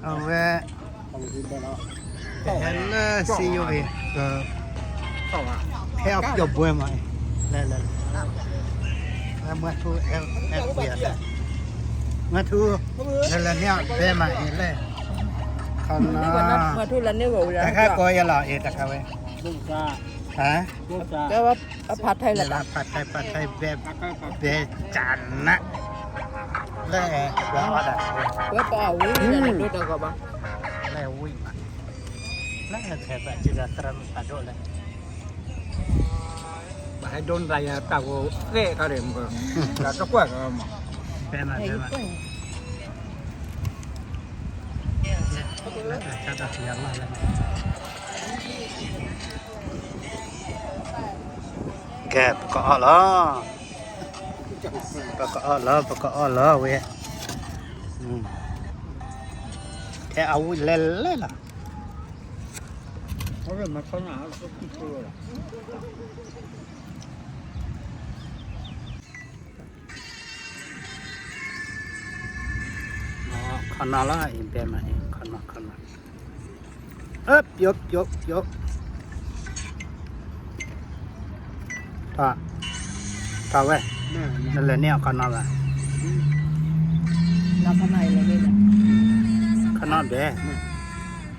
အဝဲ ပဟဲလၢစံယိၣ်အံၤ က ဖဲအပျီၢ်ဘှဲမးအံၤ လဲၤလဲၤ မွဲထူ ဟဲကွံာ်အတၢ် မွဲထူ လဲၤလဲၤန့ၢ်အဘဲမးအံၤလဲၣ် ခီနီ တခါကိးယၤလီၤအံၤတခါဝဲ ဟါ ဖးထီလၢ ဖးထီ ဖးထီ ဘဲ ဘဲကနး လၢ ဝဲအီၣ်ဒၣ် ဝဲပအီၣ်ဝံၤလၢဒိၣ်တၢ်ဂီၤဘၣ် လၢဝံၤဘၣ် လၢထဲဘၣ်စံးဒီးသရၣ်မုၣ်ဖးဒိၣ်လဲၣ် ဘၣ်ဟဲဒိနသးယၤတၢ်ဂိၤသဲခါဒံးမ့ၢ် ဒီးတကွၢ်ကမး ဖဲမးဖဲမး ကဲ ပကအီၣ်လီၤ ပကအီၣ်လီၤ ပကအီၣ်လီၤဝဲ ထဲအဝံၤလဲၤလဲၤလီၤ ခီနီၤလီၤ အံၤဘဲမးအံၤ ခီနီၤ ခီနီၤ အၢ ပျိ ပျိ ပျိ ထီၣ် ထီၣ်ဝဲ နလဲၤန့ၢ်အီၤခီနီၤဘၣ် ခီနီၤဘဲ လၢဘုသၣ်ဖးအံၤဖိနီၤ နတၢ်လၢနခီ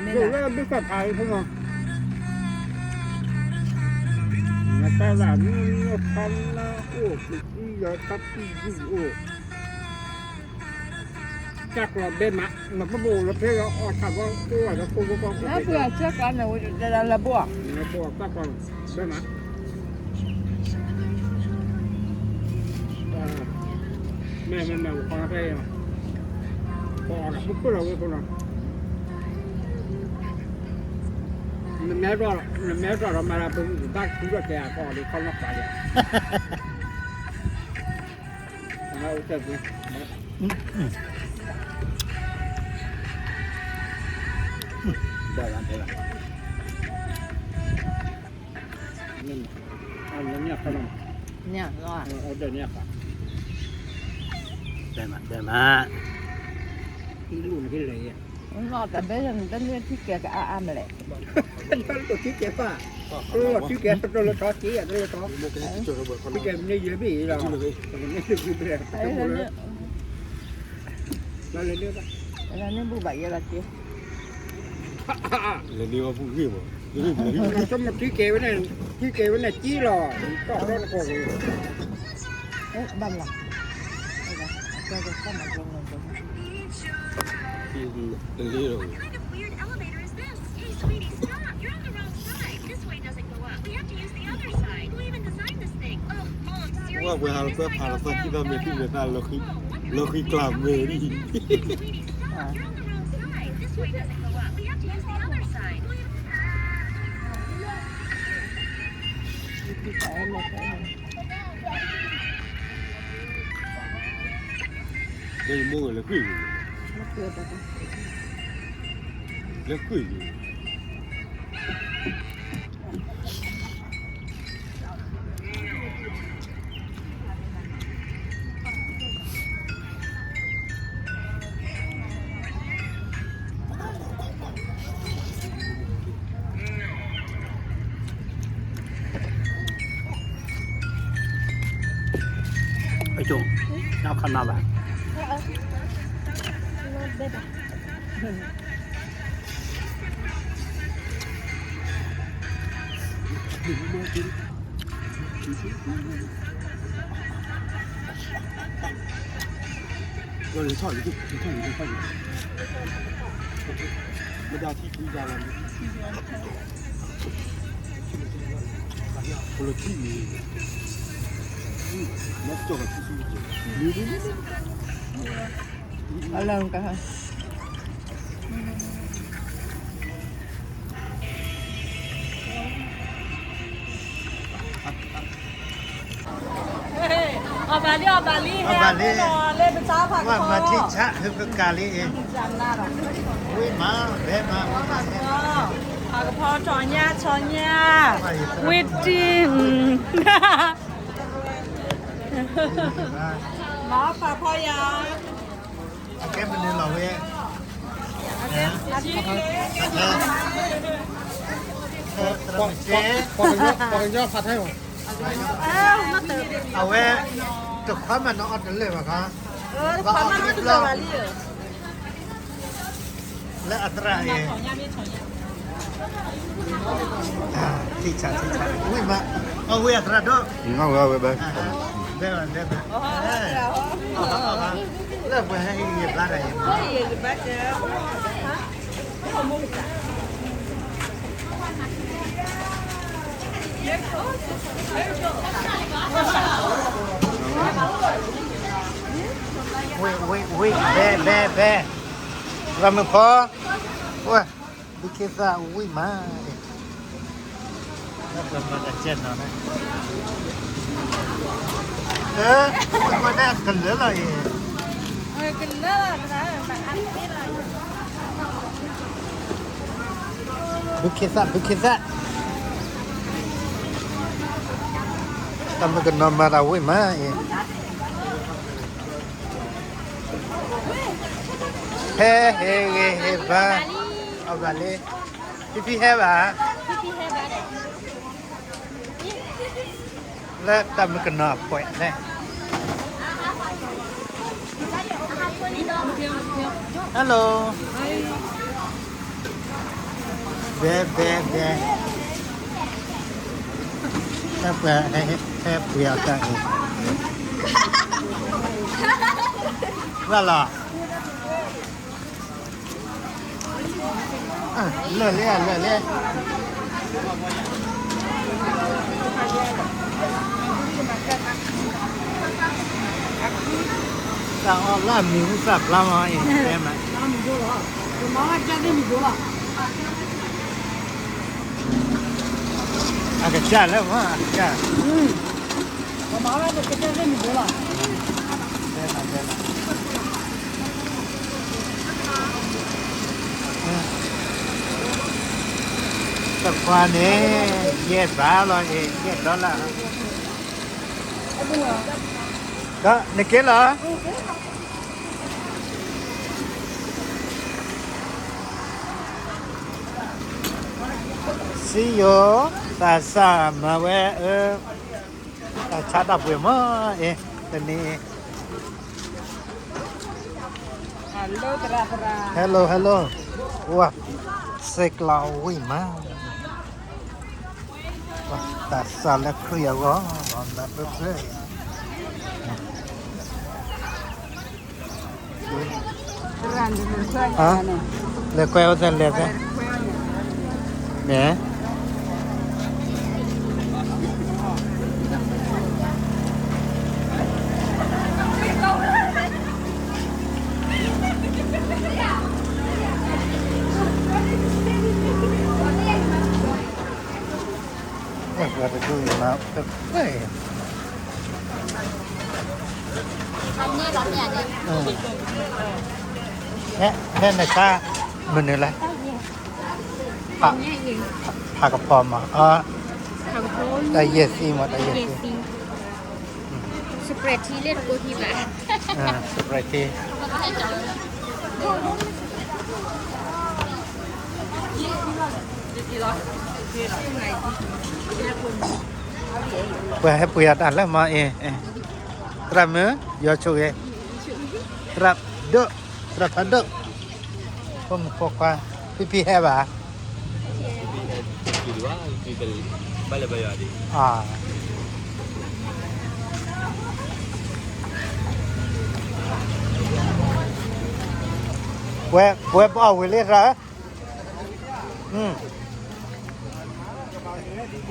နီၤအိၣ် ပသံယီၤတၢ်ပံၣ်ယုၢ်အိၣ် တၢ်ကျီဘဲမး နပဘိၣ်လၢဖဲလၢအီၣ်ဆၣ်ဘီကိးဝဲဒီးကိးကိးကိး လၢပှၤဆၢကီးန့ၣ် ဝဲဒၣ်လၢဘိၣ် လၢဘိၣ်တၢ်ကျီဘဲမး မ့ၢ်မ့ၢ်မ့ၢ် ပခီဖဲအံၤ ပအီၣ်ဒီးပပၢၢ်လီၤဝဲဖိနီၤ နမဲထီၣ် နမဲထီၣ်ဒီးမၤလၢပဘၣ်ထူထီၣ်ကဲအကီၢ်ဒီးခီနီၤပှၤယၤ ဘၣ်လၢဘၣ်လၢ အန့ၣ်အခါနီၤ ညၣ်လီၤ အဒၢးန့ၣ်အခါ ဘဲမး ဘဲမး အံၤလူၢ်န့ၣ်ဟ့ၣ်လဲၣ်ယဲ နီၢ်တဘဲယၤန့ၣ် တန့ၢ်ထံကဲၤကအါအါမလဲၣ် တၢ်လၢထံကဲၤပၢ် တၢ်လၢထံကဲၤ တၢ်လၢထီက့ၤ တၢ်လၢထီ ထံကဲၤမ့ၢ်န့ၢ်ယဲၢ်ဘ့ၣ်လီၤ တမ့ၢ်ဘ့ၣ် လၢန့ၣ်ဘၣ် လၢန့ၣ်ဘူၣ်ဘၣ်ယဲလီၤက့ၤ လဲၤန့ၢ်ဝဲဘူၣ်ဂ့ၢ်မး ကမၤထံကဲၤဝဲန့ၣ် ထံကဲၤဝဲန့ၣ်က့ၤလီၤ တီၢ်ဒီနကီၢ်က့ၤ ဘၣ်လီၤ တလ့လီၤ Hey, sweetie, stop. You're on the wrong side. This way doesn't go up. We have to use the other side. Who even designed this thing? Oh, Mom, seriously, ဝဲပှၤဟးလီၤသၢဖးလီၤသၢခံသီမ့ၢ်သူၣ်မ့ၢ်သးလီၤဃံကျၢ်မ့ၢ်ဒ် Hey, sweetie, stop. You're on the wrong side. This way doesn't go up. We have to use the other side. လၢယမိၢ်ဝဲလၢကွံာ် လၢကွံာ် အကၠိ နီၢ်ခီနီၤဘၣ် အလၢက အီၣ်ဘၣ်လံ အီၣ်ဘၣ်လံ ဟဲလီၤလၢပသးဖးကဖီ ဝဲမၤထံဆး ဟဲကကၤလံ ဝံၤမၤ ဘဲမၤ ဖးကဖီ ထီၣ်ညၣ်ဆီညၣ် ဝံၤတံၢ် မၤဖးဖီယၤ ကဲမနုၤလီၤဝဲ ပှၤကညီဖးထဲမး, အဝဲ တခွါမးနအီၣ်တလၢာ်ဘၣ်ခါ, ဘၣ်အီၣ်ခံဘျီ လၢအသရၣ်အံၤ, ထံဆးထံဆး ဝံၣ်မး, အဝဲအသရၣ်ဒိၣ်, ဝဲဝဲဘဲ, ဘဲဘဲ, လၢပှၤဟဲဟ့ၣ်ဂံၢ်ဘါတၢ်အံၤ, ဝံၣ် ဝံၣ် ဝံၣ် ဘဲ ဘဲ ဘဲ, ရၤမုၢ်ဖီ, ဝဲ, ဘုခ့သၣ်ဝံၣ်မး, လၢပမၤတၢ်ကဲနီၤန့ၣ်, ဝံၣ်ဝဲဒၣ်ကလၢာ်လီၤအံၤ, ဘုခ့သၣ် ဘုခ့သၣ်, တၢ်မုၣ်ကနီၤမၤတၢ်ဝံၣ်မးအံၤ, ဟဲဟ့ၣ်ဂံၢ်ဟ့ၣ်ဘါ, အဘၣ်လံ, ဖံဖံဟဲဘၣ်, လၢတၢ်မုၣ်ကနီၤအပှဲၤန့ၣ်, Hello, ဘဲ ဘဲ ဘဲ, ဟဲပှ့ၤအီၤတၢ်အံၤ, ဘၣ်လီၤ, လၢာ်လံ လၢာ်လံ, တၢ်အီၣ်လၢအမံၤဟူသၣ်ဖျါမးအံၤ, တဲမး, အကစၢ်လၢမး အကစၢ်, တဲမး တဲမး, တခွါန့ၣ် ယဲၢ်ဘးလီၤအံၤ ယဲၢ်ဒီလၣ်, ဒီးနက့လီၤ စံယိၤ, သးစၢ်မၤဝဲအၢ, တၢ်ဆါတၢ်ပှ့ၤမးအံၤ, တနံၤအံၤ, hello hello, ဝါ, စဲးကျးဝံၣ်မး, တၢ်စၢ်လၢခရံာ်အဂီၢ်, မၤပၢၢ်ပၢၢ် လဲၤကွဲဝဲသ့လဲၤသ့, မ့ၢ် ပှၤတဒူၣ်အံၤမၤပၢၢ်ပၢၢ်အံၤ, ဟဲနကါမနုၤလဲၣ်, ဖးကဖီမး, တၢ်ယဲၢ်သံမး တၢ်ယဲၢ်သံ, စပရဲးထံ, ပှၤဟဲပှ့ၤအီၤတၢ်လၢမၤအံၤ, သရၣ်မုၣ် ယီၤဆိၣ်ဂ့ၤ, သရၣ်ဒိၣ်, သရၣ်ဖးဒိၣ်, ဖိမုၣ်ဖိခွါ, ဖံဖံဟဲဘၣ်, ဝဲပအီၣ်ဝံၤလံသရၣ်,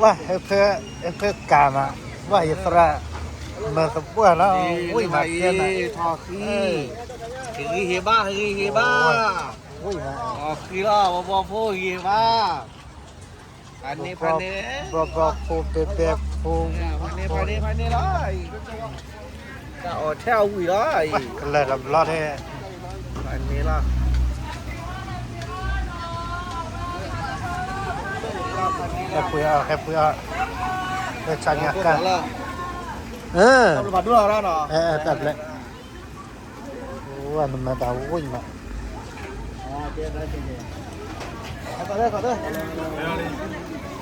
ဝဲ, ဟဲဖၢကၤမး, ဝဲယသရၣ်, မၤသပှၢ်လီၤ, ဝံၣ်မး, ထီၣ်ဃံ, ဟ့ၣ်ဂံၢ်ဟ့ၣ်ဘါ ဟ့ၣ်ဂံၢ်ဟ့ၣ်ဘါ, ဝံၣ်မး, ထီၣ်ဃံလီၤ ပဘီဖိ ဟ့ၣ်ဂံၢ်ဟ့ၣ်ဘါ, ဖးန့ၢ်ဖးန့ၢ်, ဘီဘီဖိ ဘဲဘဲဖိ, ဖးန့ၢ်ဖးန့ၢ်ဖးန့ၢ်လီၤ, တၢ်အီၣ်ထဲအီၣ်ဝံၤလီၤ, ကလၢာ်တဘျီထဲ, ဖးန့ၢ်လီၤ, ဟဲပှ့ၤအီၤ ဟဲပှ့ၤအီၤ, ဟဲဆါညါကါ, တၢ်ဘျုး, ဝဲနမၤတၢ်ဝံၣ်မး,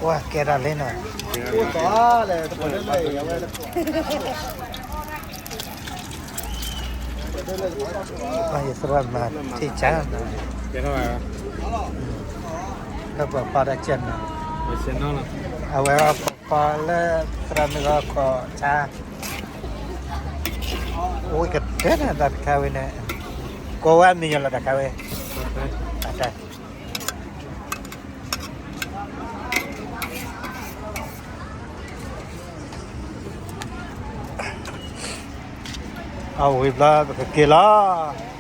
ပှၤကဲတၢ်လံနီၤ, ယသရၣ်မၤထံၣ်ကၢ်နီၤ, လၢပှၤဖီတၢ်ကၢ်နီၤ, အဝဲအီၣ်ခိးဖီလၢသရၣ်မုၣ်အီၣ်ခိးဆါ, အိၣ်ကတၢၢ်န့ၣ် တၢ်တခါဝဲန့ၣ်, ကိးဝဲအမံၤညီလီၤတၢ်ခါဝဲ, တၢ် အဝံၤဘျီပကက့ၤလီၤ.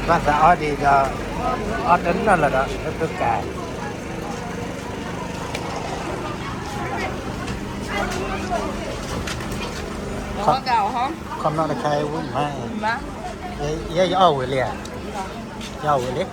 ဘၣ်သးအီဒံးဒီး, အီတနီၤလီၤဒီး လၢပကး, ခီနီၣ်တခါအံၤဝံၣ်မး, ယဲယအီၣ်ဝံၤလံဧါ, ယအီၣ်ဝံၤလံ,